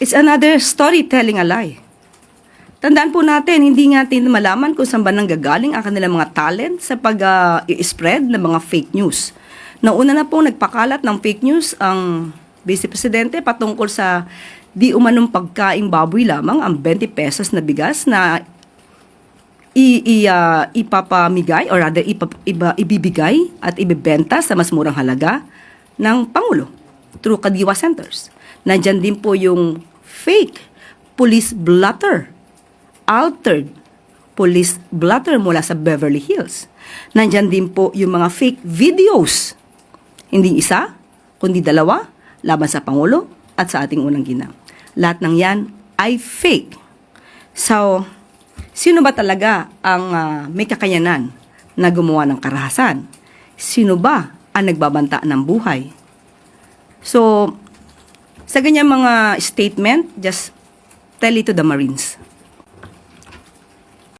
It's another story telling a lie. Tandaan po natin, hindi natin malaman kung saan ba nanggagaling ang kanilang mga talent sa pag-i-spread ng mga fake news. Nauna na po nagpakalat ng fake news ang Vice Presidente patungkol sa di umanong pagkaing baboy lamang ang 20 pesos na bigas na ipapamigay or rather ibibigay at ibibenta sa mas murang halaga ng Pangulo through Kadiwa Centers. Nandyan din po yung fake police blotter, altered police blotter mula sa Beverly Hills. Nandyan din po yung mga fake videos. Hindi isa, kundi dalawa, laban sa Pangulo at sa ating unang ginang. Lahat ng yan ay fake. So, sino ba talaga ang may kakayanan na gumawa ng karahasan? Sino ba ang nagbabanta ng buhay? So, sa ganyang mga statement, just tell it to the Marines.